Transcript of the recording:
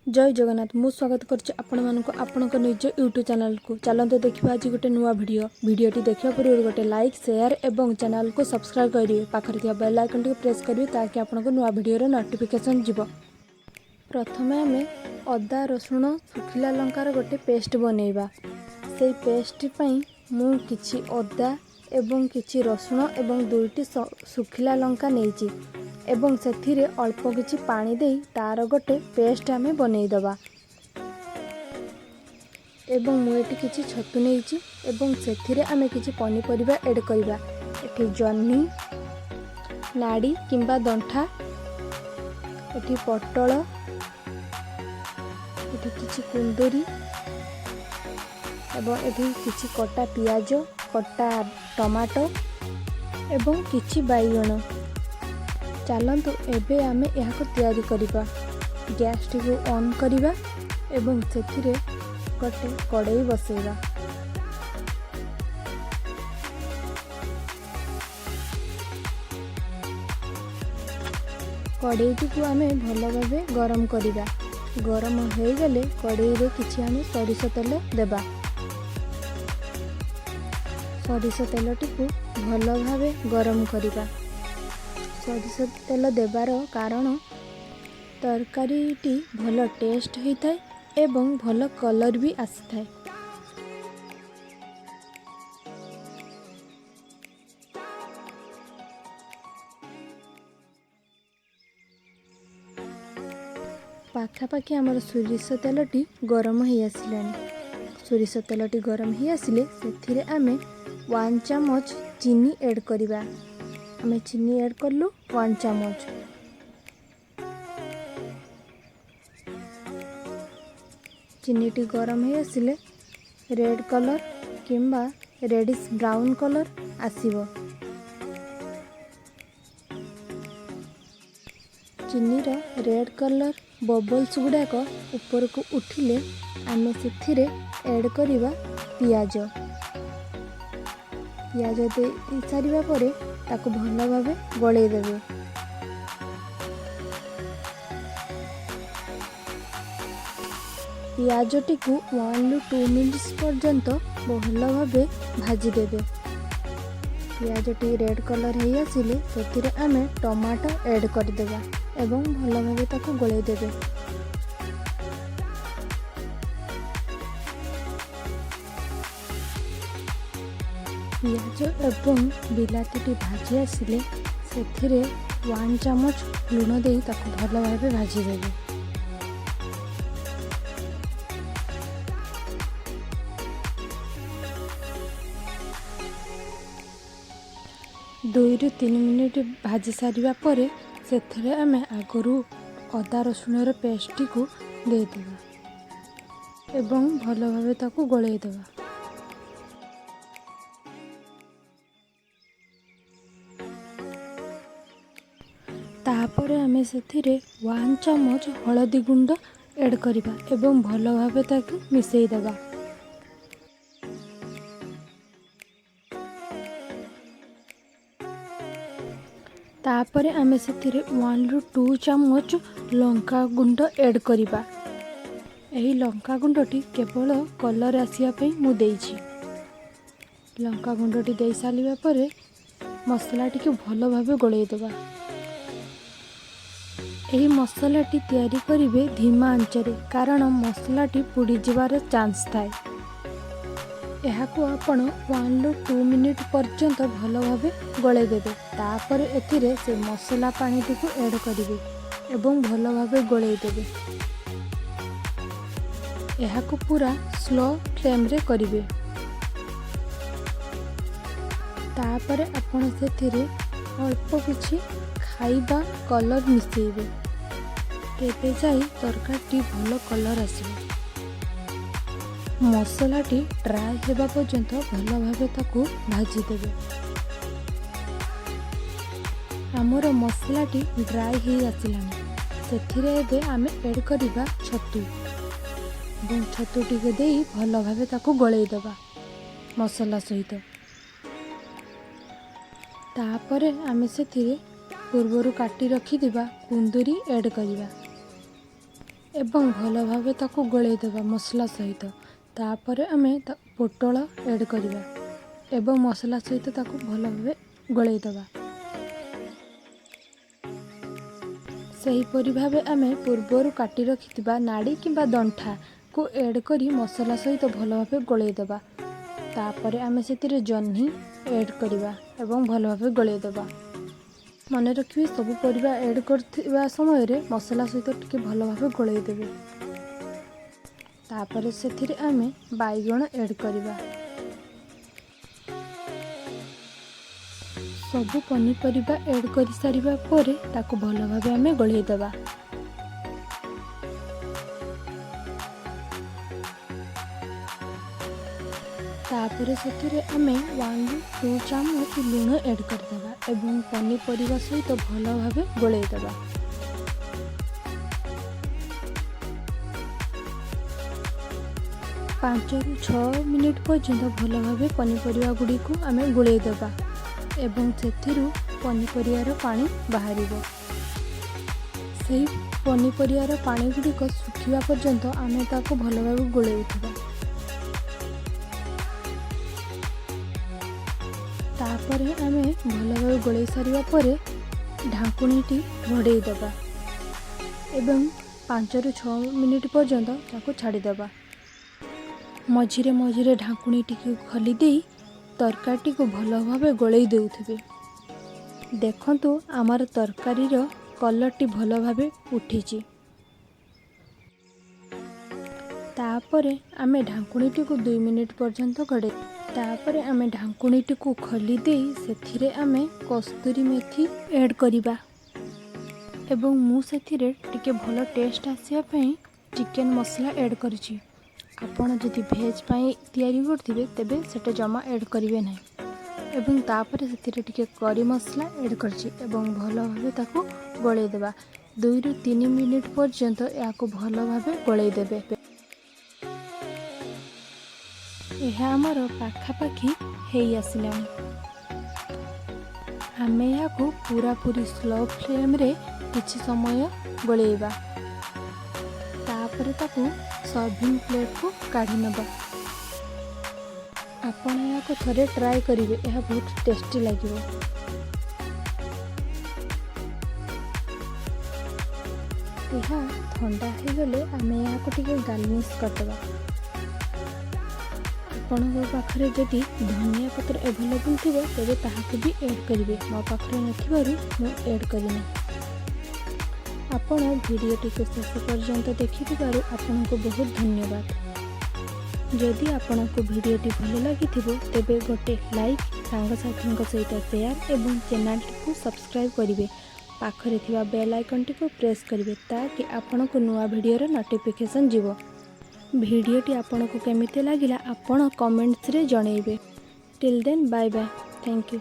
ଜୟ ଜଗନ୍ନାଥ। ମୁଁ ସ୍ୱାଗତ କରୁଛି ଆପଣମାନଙ୍କୁ ଆପଣଙ୍କ ନିଜ ୟୁଟ୍ୟୁବ୍ ଚ୍ୟାନେଲକୁ। ଚାଲନ୍ତୁ ଦେଖିବା ଆଜି ଗୋଟେ ନୂଆ ଭିଡ଼ିଓ। ଭିଡ଼ିଓଟି ଦେଖିବା ପୂର୍ବରୁ ଗୋଟେ ଲାଇକ୍, ସେୟାର ଏବଂ ଚ୍ୟାନେଲକୁ ସବସ୍କ୍ରାଇବ୍ କରିବେ। ପାଖରେ ଥିବା ବେଲ୍ ଆଇକନ୍ଟିକୁ ପ୍ରେସ୍ କରିବେ, ତାକି ଆପଣଙ୍କୁ ନୂଆ ଭିଡ଼ିଓର ନୋଟିଫିକେସନ୍ ଯିବ। ପ୍ରଥମେ ଆମେ ଅଦା, ରସୁଣ, ଶୁଖିଲା ଲଙ୍କାର ଗୋଟେ ପେଷ୍ଟ ବନେଇବା। ସେଇ ପେଷ୍ଟ ପାଇଁ ମୁଁ କିଛି ଅଦା ଏବଂ କିଛି ରସୁଣ ଏବଂ ଦୁଇଟି ଶୁଖିଲା ଲଙ୍କା ନେଇଛି ଏବଂ ସେଥିରେ ଅଳ୍ପ କିଛି ପାଣି ଦେଇ ତାର ଗୋଟେ ପେଷ୍ଟ ଆମେ ବନେଇଦେବା। ଏବଂ ମୁଁ ଏଠି କିଛି ଛତୁ ନେଇଛି ଏବଂ ସେଥିରେ ଆମେ କିଛି ପନିପରିବା ଏଡ଼୍ କରିବା। ଏଠି ଜହ୍ନି, ନାଡ଼ି କିମ୍ବା ଦଣ୍ଠା, ଏଠି ପୋଟଳ, ଏଠି କିଛି କୁନ୍ଦୁରି ଏବଂ ଏଠି କିଛି କଟା ପିଆଜ, କଟା ଟମାଟୋ ଏବଂ କିଛି ବାଇଗଣ। ଚାଲନ୍ତୁ ଏବେ ଆମେ ଏହାକୁ ତିଆରି କରିବା। ଗ୍ୟାସଟିକୁ ଅନ୍ କରିବା ଏବଂ ସେଥିରେ ଗୋଟେ କଡ଼େଇ ବସେଇବା। କଡ଼େଇଟିକୁ ଆମେ ଭଲ ଭାବେ ଗରମ କରିବା। ଗରମ ହୋଇଗଲେ କଡ଼େଇରେ କିଛି ଆମେ ସୋରିଷ ତେଲ ଦେବା। ସୋରିଷ ତେଲଟିକୁ ଭଲ ଭାବେ ଗରମ କରିବା। ସୋରିଷ ତେଲ ଦେବାର କାରଣ, ତରକାରୀଟି ଭଲ ଟେଷ୍ଟ ହୋଇଥାଏ ଏବଂ ଭଲ କଲର୍ ବି ଆସିଥାଏ। ପାଖାପାଖି ଆମର ସୋରିଷ ତେଲଟି ଗରମ ହେଇ ଆସିଲାଣି। ସୋରିଷ ତେଲଟି ଗରମ ହେଇ ଆସିଲେ ସେଥିରେ ଆମେ 1 ଚାମଚ ଚିନି ଏଡ଼୍ କରିବା। ଆମେ ଚିନି ଏଡ଼୍ କଲୁ 1 ଚାମଚ। ଚିନିଟି ଗରମ ହେଇ ଆସିଲେ ରେଡ଼୍ କଲର୍ କିମ୍ବା ରେଡ଼ିସ୍ ବ୍ରାଉନ୍ କଲର୍ ଆସିବ। ଚିନିର ରେଡ଼୍ କଲର୍ ବବଲ୍ସ ଗୁଡ଼ାକ ଉପରକୁ ଉଠିଲେ ଆମେ ସେଥିରେ ଏଡ଼୍ କରିବା ପିଆଜ। ପିଆଜ ଦେଇ ସାରିବା ପରେ ତାକୁ ଭଲ ଭାବେ ଗୋଳେଇ ଦେବେ। ପିଆଜଟିକୁ 1ରୁ 2 ମିନିଟ୍ସ ପର୍ଯ୍ୟନ୍ତ ଭଲ ଭାବେ ଭାଜିଦେବେ। ପିଆଜଟି ରେଡ଼୍ କଲର୍ ହେଇ ଆସିଲେ ସେଥିରେ ଆମେ ଟମାଟୋ ଏଡ଼୍ କରିଦେବା ଏବଂ ଭଲ ଭାବେ ତାକୁ ଗୋଳେଇ ଦେବେ। ପିଆଜ ଏବଂ ବିଲାତିଟି ଭାଜି ଆସିଲେ ସେଥିରେ 1 ଚାମଚ ଲୁଣ ଦେଇ ତାକୁ ଭଲ ଭାବେ ଭାଜିଦେବେ। 2ରୁ 3 ମିନିଟ୍ ଭାଜି ସାରିବା ପରେ ସେଥିରେ ଆମେ ଆଗରୁ ଅଦା ରସୁଣର ପେଷ୍ଟଟିକୁ ଦେଇଦେବା ଏବଂ ଭଲ ଭାବେ ତାକୁ ଗୋଳେଇ ଦେବା। ତାପରେ ଆମେ ସେଥିରେ 1 ଚାମଚ ହଳଦୀ ଗୁଣ୍ଡ ଏଡ଼୍ କରିବା ଏବଂ ଭଲ ଭାବେ ତାକୁ ମିଶାଇ ଦେବା। ତାପରେ ଆମେ ସେଥିରେ 1ରୁ 2 ଚାମଚ ଲଙ୍କା ଗୁଣ୍ଡ ଏଡ଼୍ କରିବା। ଏହି ଲଙ୍କା ଗୁଣ୍ଡଟି କେବଳ କଲର୍ ଆସିବା ପାଇଁ ମୁଁ ଦେଇଛି। ଲଙ୍କା ଗୁଣ୍ଡଟି ଦେଇ ସାରିବା ପରେ ମସଲାଟିକୁ ଭଲ ଭାବେ ଗୋଳେଇ ଦେବା। ଏହି ମସଲାଟି ତିଆରି କରିବେ ଧୀମା ଆଞ୍ଚରେ, କାରଣ ମସଲାଟି ପୋଡ଼ିଯିବାର ଚାନ୍ସ ଥାଏ। ଏହାକୁ ଆପଣ 1ରୁ 2 ମିନିଟ୍ ପର୍ଯ୍ୟନ୍ତ ଭଲ ଭାବେ ଗୋଳେଇ ଦେବେ। ତାପରେ ଏଥିରେ ସେ ମସଲା ପାଣିଟିକୁ ଏଡ଼୍ କରିବେ ଏବଂ ଭଲ ଭାବେ ଗୋଳେଇ ଦେବେ। ଏହାକୁ ପୁରା ସ୍ଲୋ ଫ୍ଲେମ୍ରେ କରିବେ। ତାପରେ ଆପଣ ସେଥିରେ ଅଳ୍ପ କିଛି ଖାଇବା କଲର୍ ମିଶାଇବେ, ତେବେ ଯାଇ ତରକାରୀଟି ଭଲ କଲର୍ ଆସିବ। ମସଲାଟି ଡ୍ରାଏ ହେବା ପର୍ଯ୍ୟନ୍ତ ଭଲ ଭାବେ ତାକୁ ଭାଜିଦେବେ। ଆମର ମସଲାଟି ଡ୍ରାଏ ହେଇ ଆସିଲାଣି। ସେଥିରେ ଏବେ ଆମେ ଏଡ଼୍ କରିବା ଛତୁ ଏବଂ ଛତୁ ଟିକେ ଦେଇ ଭଲ ଭାବେ ତାକୁ ଗୋଳେଇ ଦେବା ମସଲା ସହିତ। ତାପରେ ଆମେ ସେଥିରେ ପୂର୍ବରୁ କାଟି ରଖିଥିବା କୁନ୍ଦୁରି ଏଡ଼୍ କରିବା। ଏବଂ ଭଲ ଭାବେ ତାକୁ ଗୋଳେଇ ଦେବା ମସଲା ସହିତ। ତାପରେ ଆମେ ପୋଟଳ ଏଡ଼୍ କରିବା ଏବଂ ମସଲା ସହିତ ତାକୁ ଭଲ ଭାବେ ଗୋଳେଇ ଦେବା। ସେହିପରି ଭାବେ ଆମେ ପୂର୍ବରୁ କାଟି ରଖିଥିବା ନାଡ଼ି କିମ୍ବା ଦଣ୍ଠାକୁ ଏଡ଼୍ କରି ମସଲା ସହିତ ଭଲ ଭାବେ ଗୋଳେଇ ଦେବା। ତାପରେ ଆମେ ସେଥିରେ ଜହ୍ନି ଏଡ଼୍ କରିବା ଏବଂ ଭଲ ଭାବେ ଗୋଳେଇ ଦେବା। ମନେ ରଖିବେ, ସବୁ ପରିବା ଏଡ଼୍ କରୁଥିବା ସମୟରେ ମସଲା ସହିତ ଟିକେ ଭଲ ଭାବେ ଗୋଳେଇ ଦେବେ। ତାପରେ ସେଥିରେ ଆମେ ବାଇଗଣ ଏଡ଼୍ କରିବା। ସବୁ ପନିପରିବା ଏଡ଼୍ କରିସାରିବା ପରେ ତାକୁ ଭଲ ଭାବେ ଆମେ ଗୋଳେଇ ଦେବା। ତାପରେ ସେଥିରେ ଆମେ 1-2 ଚାମଚ ଲୁଣ ଏଡ଼୍ କରିଦେବା ଏବଂ ପନିପରିବା ସହିତ ଭଲ ଭାବେ ଗୋଳେଇ ଦେବା। 5ରୁ 6 ମିନିଟ୍ ପର୍ଯ୍ୟନ୍ତ ଭଲ ଭାବେ ପନିପରିବା ଗୁଡ଼ିକୁ ଆମେ ଗୋଳେଇ ଦେବା ଏବଂ ସେଥିରୁ ପନିପରିବାର ପାଣି ବାହାରିବ। ସେହି ପନିପରିବାର ପାଣି ଗୁଡ଼ିକ ଶୁଖିବା ପର୍ଯ୍ୟନ୍ତ ଆମେ ତାକୁ ଭଲ ଭାବେ ଗୋଳେଇଥିବା। ତାପରେ ଆମେ ଭଲ ଭାବେ ଗୋଳେଇ ସାରିବା ପରେ ଢାଙ୍କୁଣୀଟି ଘୋଡ଼େଇ ଦେବା ଏବଂ 5ରୁ 6 ମିନିଟ୍ ପର୍ଯ୍ୟନ୍ତ ତାକୁ ଛାଡ଼ିଦେବା। ମଝିରେ ମଝିରେ ଢାଙ୍କୁଣୀଟିକୁ ଖୋଲି ଦେଇ ତରକାରୀଟିକୁ ଭଲ ଭାବେ ଗୋଳେଇ ଦେଉଥିବେ। ଦେଖନ୍ତୁ, ଆମର ତରକାରୀର କଲର୍ଟି ଭଲ ଭାବେ ଉଠିଛି। ତାପରେ ଆମେ ଢାଙ୍କୁଣୀଟିକୁ 2 ମିନିଟ୍ ପର୍ଯ୍ୟନ୍ତ ଘୋଡ଼େଇ, ତାପରେ ଆମେ ଢାଙ୍କୁଣୀଟିକୁ ଖୋଲି ଦେଇ ସେଥିରେ ଆମେ କସ୍ତୁରୀ ମେଥି ଏଡ଼୍ କରିବା ଏବଂ ମୁଁ ସେଥିରେ ଟିକେ ଭଲ ଟେଷ୍ଟ ଆସିବା ପାଇଁ ଚିକେନ୍ ମସଲା ଏଡ଼୍ କରିଛି। ଆପଣ ଯଦି ଭେଜ୍ ପାଇଁ ତିଆରି କରୁଥିବେ, ତେବେ ସେଟା ଜମା ଏଡ଼୍ କରିବେ ନାହିଁ। ଏବଂ ତାପରେ ସେଥିରେ ଟିକେ କରି ମସଲା ଏଡ଼୍ କରିଛି ଏବଂ ଭଲ ଭାବେ ତାକୁ ଗୋଳେଇ ଦେବା। 2ରୁ 3 ମିନିଟ୍ ପର୍ଯ୍ୟନ୍ତ ଏହାକୁ ଭଲ ଭାବେ ଗୋଳେଇ ଦେବେ। ଏହା ଆମର ପାଖାପାଖି ହେଇ ଆସିଲାଣି। ଆମେ ଏହାକୁ ପୁରାପୁରି ସ୍ଲୋ ଫ୍ଲେମ୍ରେ କିଛି ସମୟ ଗୋଳେଇବା। ତାପରେ ତାକୁ ସର୍ଭିଂ ପ୍ଲେଟ୍କୁ କାଢ଼ି ନେବା। ଆପଣ ଏହାକୁ ଥରେ ଟ୍ରାଏ କରିବେ, ଏହା ବହୁତ ଟେଷ୍ଟି ଲାଗିବ। ଏହା ଥଣ୍ଡା ହେଇଗଲେ ଆମେ ଏହାକୁ ଟିକେ ଗାର୍ନିସ୍ କରିଦେବା। ଆପଣଙ୍କ ପାଖରେ ଯଦି ଧନିଆ ପତ୍ର ଆଭେଲେବୁଲ୍ ଥିବ, ତେବେ ତାହାକୁ ବି ଏଡ଼୍ କରିବେ। ମୋ ପାଖରେ ନଥିବାରୁ ମୁଁ ଏଡ଼୍ କରିନି। ଆପଣ ଭିଡ଼ିଓଟିକୁ ଶେଷ ପର୍ଯ୍ୟନ୍ତ ଦେଖିଥିବାରୁ ଆପଣଙ୍କୁ ବହୁତ ଧନ୍ୟବାଦ। ଯଦି ଆପଣଙ୍କୁ ଭିଡ଼ିଓଟି ଭଲ ଲାଗିଥିବ, ତେବେ ଗୋଟେ ଲାଇକ୍, ସାଙ୍ଗସାଥୀଙ୍କ ସହିତ ସେୟାର ଏବଂ ଚ୍ୟାନେଲଟିକୁ ସବସ୍କ୍ରାଇବ୍ କରିବେ। ପାଖରେ ଥିବା ବେଲ୍ ଆଇକନ୍ଟିକୁ ପ୍ରେସ୍ କରିବେ, ତାକି ଆପଣଙ୍କୁ ନୂଆ ଭିଡ଼ିଓର ନୋଟିଫିକେସନ୍ ଯିବ। ଭିଡ଼ିଓଟି ଆପଣଙ୍କୁ କେମିତି ଲାଗିଲା, ଆପଣ କମେଣ୍ଟସରେ ଜଣାଇବେ। Till then, bye bye, thank you.